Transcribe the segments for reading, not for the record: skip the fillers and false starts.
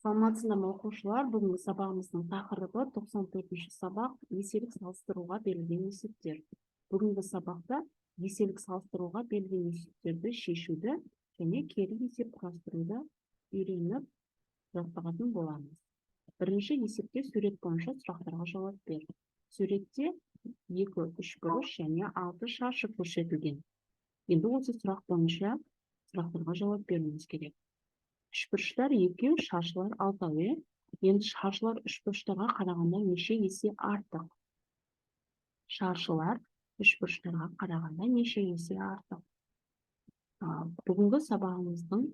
Саламатсыздар ма, оқушылар! Бүгінгі сабағымыздың тақырыбы: 94-ші сабақ, еселік салыстыруға берілген есептер. Бүгінгі сабақта еселік салыстыруға берілген есептерді шешуді және кері есеп құрастыруды үйреніп, жаттығатын боламыз. Бірінші есепте сурет бойынша сұрақтарға жауап бер. Суретте екі үшбұрыш және алты шаршы көрсетілген. Енді осы сұрақ бойынша сұрақтарға жауап беруіміз керек. Үшбұрыштар екеу, шаршылар алтау, иә. Енді шаршылар үшбұрыштарға қарағанда неше есе артық? Шаршылар үшбұрыштарға қарағанда неше есе артық? Бүгінгі сабағымыздың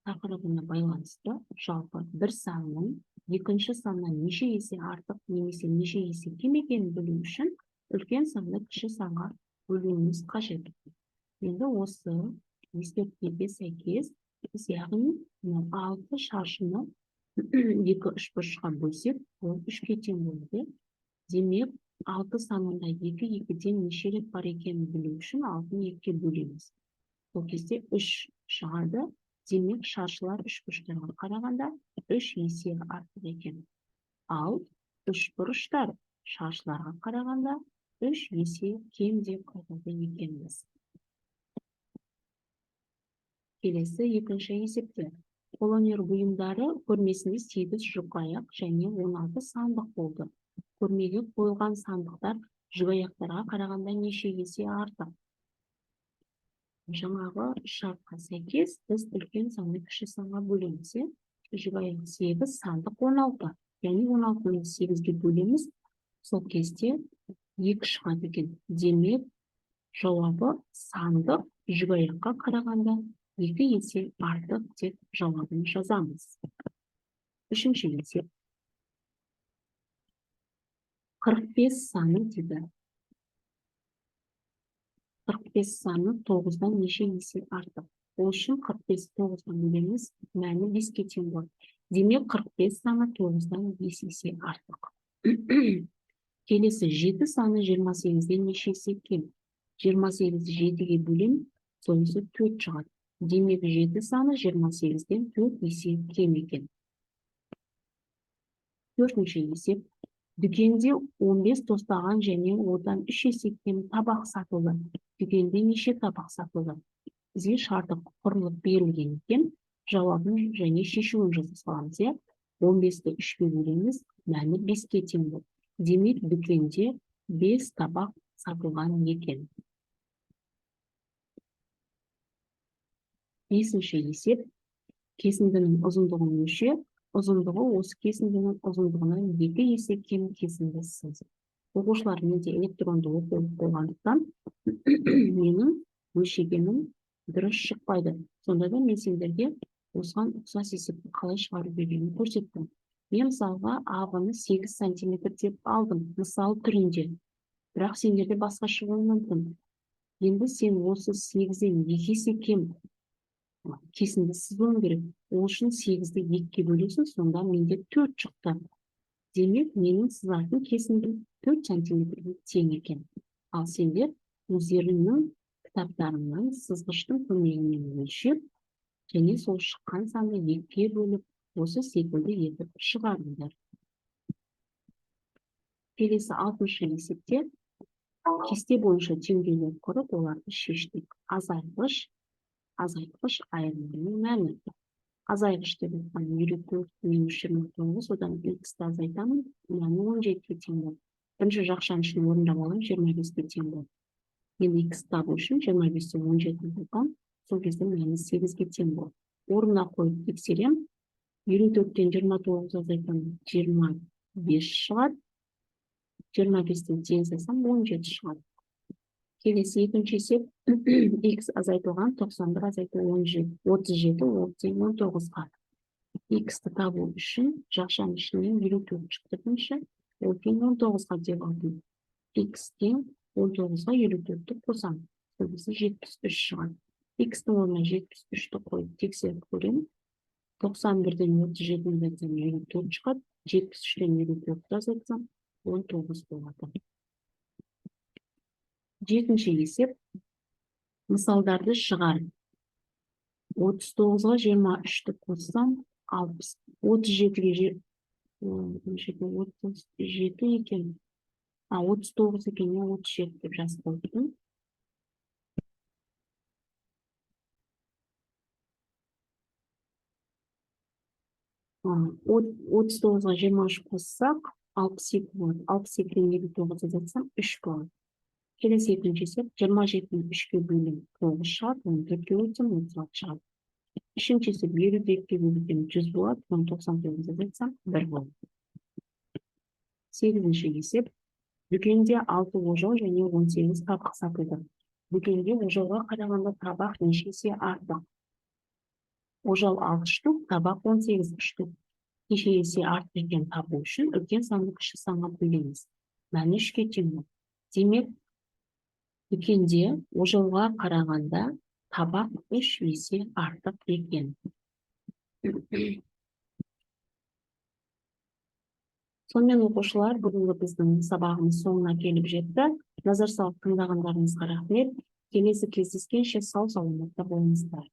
тақырыбына байланысты жалпы бір санның екінші саннан неше есе артық немесе неше есе кем екенін білу үшін үлкен санды кіші санға бөлуіміз қажет. Енді осы есептеуге сәйкес біз, яғни мынау алты шаршыны екі үшбұрышқа бөлсек, ол үшке тең болады. Демек, алты санында екі екіден неше рет бар екенін білу үшін алтыны екіге бөлеміз. Сол кезде үш шығады. Демек, шаршылар үшбұрыштарға қарағанда үш есе артық екен, ал үшбұрыштар шаршыларға қарағанда үш есе кем деп айтады екенбіз. Келесі екінші есепте қолөнер бұйымдары көрмесінде сегіз жүкаяқ және 16 сандық болды. Көрмеге қойылған сандықтар жүкаяқтарға қарағанда неше есе артық? Жаңағы шартқа сәйкес біз үлкен санды кіші санға бөлеміз, иә. Жүкаяқ сегіз, сандық 16, яғни 16-ны сегізге бөлеміз. Сол кезде екі шығады екен. Демек, жауабы сандық жүкаяққа қарағанда екі есе артық деп жауабын жазамыз. Үшінші есеп. 45 саны дейді. 45 саны тоғыздан неше есе артық? Ол үшін 45 тоғызға бөлеміз, мәні беске тең болады. Демек, 45 саны тоғыздан 5 есе артық. Келесі, жеті саны 28-ден неше есе кем? 28-ді жетіге бөлемін, сол кезде төрт шығады. Демек, жеті саны 28-ден 4 есе кем екен. Төртінші есеп. Дүкенде 15 тостаған және одан үш есе кем табақ сатылды. Дүкенде неше табақ сатылды? Бізге шарты құрылып берілген екен. Жауабын және шешуін жаза саламыз, иә. 15-ті үшке бөлеміз, мәні беске тең болады. Демек, дүкенде бес табақ сатылған екен. Бесінші есеп. Кесіндінің ұзындығын өлше, ұзындығы осы кесіндінің ұзындығынан екі есе кем кесінді сыз. Оқушылар, менде электронды оқулық болғандықтан, менің өлшегенім дұрыс шықпайды. Сонда да мен сендерге осыған ұқсас есепті қалай шығару керегін көрсеттім. Мен мысалға АВ-ны 8 сантиметр деп алдым мысал түрінде, бірақ сендерде басқа шығуы мүмкін. Енді сен осы сегізден екі есе кем кесінді сызуың керек. Ол үшін сегізді екіге бөлесің. Сонда менде төрт шықты. Демек, менің сызатын кесіндім 4 сантиметрге тең екен. Ал сендер өздеріңнің кітаптарыңнан сызғыштың көмегімен өлшеп және сол шыққан санды екіге бөліп, осы секілді етіп шығарыңдар. Келесі алтыншы есепте кесте бойынша теңдеулер құрып, оларды шештік. Азайтқыш, азайтқыш айырманың мәні. Азайғыш деп айтқан 54 минус 29, одан иксті азайтамын, мәні 17-ге тең болады. Бірінші жақшаның ішін орындап аламын, 25-ке тең болады. Енді икс табу үшін 25-тен 17-ні азайтамын, сол кезде мәні сегізге тең болады. Орнына қойып тексеремін. 54-тен 29 азайтамын, 25 шығады. 25-тен сегіз алсам, 17 шығады. Келесі екінші есеп. Х азайтылған 91 азайту 37, ол тең 19-ға. Х-ті табу үшін жақшаның ішінен 54 шықты бірінші, ол тең 19-ға деп алдым. Х тең 19-ға 54-ті қосамын, сол кезде 73 шығады. Х-тің орнына 73-ті қойып, тексеріп көремін. 91-ден 37-ні азайтсам, 54 шығады. 73-тен 54-ті азайтсам, 19 болады. Жетінші есеп. Мысалдарды шығар. 39-ға 23-ті қоссам, 60. 37-ге 37 екен. А, 39 екен, мен 37 деп жазып қойыппын. 39-ға 23 қоссақ, 62 болады. 62-ден 59 азайтсам, 3 болады. Келесі екінші есеп: 27-ні 3-ке бөлем, 9 шығады, оны 4-ке бөлсем, 36 шығады. Үшінші есеп: 52-ге бөлсем, 100 болады, оны 99 азайтсам, 1 болады. Сегізінші есеп: дүкенде 6 ожау және 18 табақ сатылды. Дүкенде ожауға қарағанда табақ неше есе артық? Ожау 6 штук, табақ 18 штук. Неше есе артық екенін табу үшін үлкен санды кіші санға бөлеміз. Мәні 3-ке тең болады. Демек, дүкенде ожауға қарағанда табақ 3 есе артық екен. Сонымен, оқушылар, бүгінгі біздің сабағымыз соңына келіп жетті. Назар салып тыңдағандарыңызға рахмет. Келесі кездескенше сау саламатта болыңыздар.